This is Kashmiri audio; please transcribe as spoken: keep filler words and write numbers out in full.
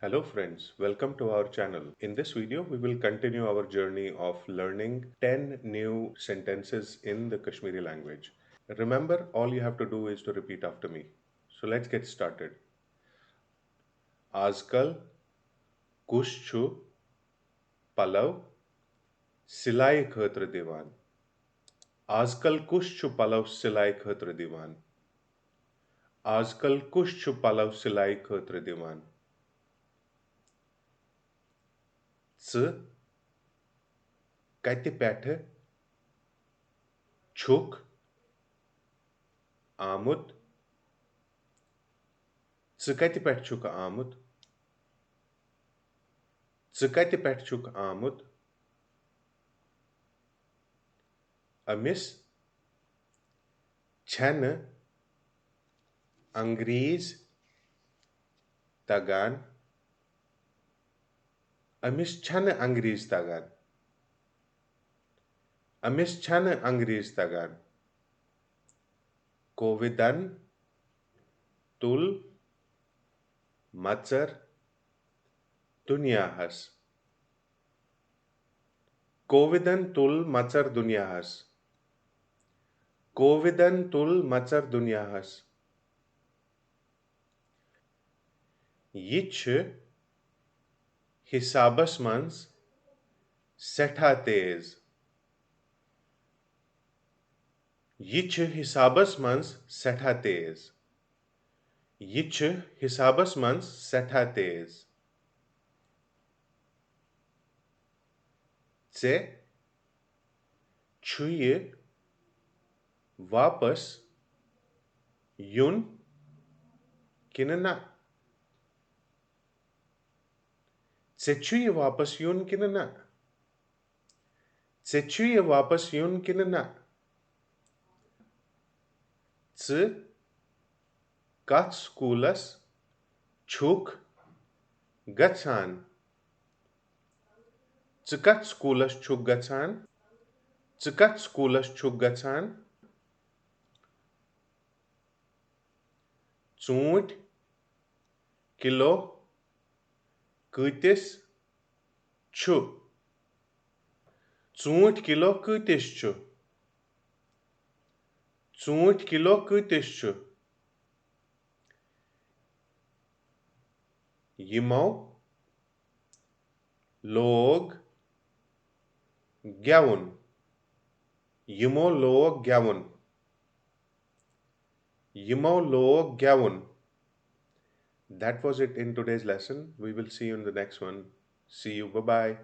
Hello friends, welcome to our channel. In this video, we will continue our journey of learning ten new sentences in the Kashmiri language. Remember, all you have to do is to repeat after me. So let's get started. آز کل کُس چھُ پلو سلایہِ خٲطرٕ دِوان؟ آز کل کُس چھُ پلو سلایہِ خٲطرٕ دِوان؟ آز کل کُس چھُ پلو سلایہِ خٲطرٕ دِوان؟ ژٕ کتہِ پٮ۪ٹھٕ چھُکھ آمُت؟ ژٕ کتہِ پٮ۪ٹھ چھُکھ آمُت؟ ژٕ کتہِ پٮ۪ٹھ چھُکھ آمُت؟ أمِس چھنہٕ انگریز تگان۔ أمِس چھنہٕ انگریز تگان۔ أمِس چھنہٕ انگریز تگان۔ کووِدن تُل مژر دُنیاہس۔ کووِدن تُل مژر دُنیاہس۔ کووِدن تُل مژر دُنیاہس۔ یہِ چھِ حسابس منٛز سٮ۪ٹھاہ تیز۔ یہِ چھِ حسابس منٛز سٮ۪ٹھاہ تیز۔ یہِ چھِ حسابس منٛز سٮ۪ٹھاہ تیز۔ ژےٚ چھُ یہِ واپس یُن کِنہٕ نہ؟ ژےٚ چھُ یہِ واپس یُن کِنہٕ نہ؟ ژےٚ چھُ یہِ واپس یُن کِنہٕ نہ؟ ژٕ کتھ سکوٗلس چھُکھ گژھان؟ ژٕ کتھ سکوٗلس چھُکھ گژھان؟ ژٕ کتھ سکوٗلس چھُکھ گژھان؟ ژوٗنٛٹھۍ کِلو کۭتِس چھُ؟ ژوٗنٛٹھۍ کِلو کۭتِس چھُ؟ ژوٗنٛٹھۍ کِلو کۭتِس چھُ؟ یِمو لوگ گٮ۪وُن۔ یِمو لوگ گٮ۪وُن۔ یِمو لوگ گٮ۪وُن۔ That was it in today's lesson. We will see you in the next one. See you. Bye bye.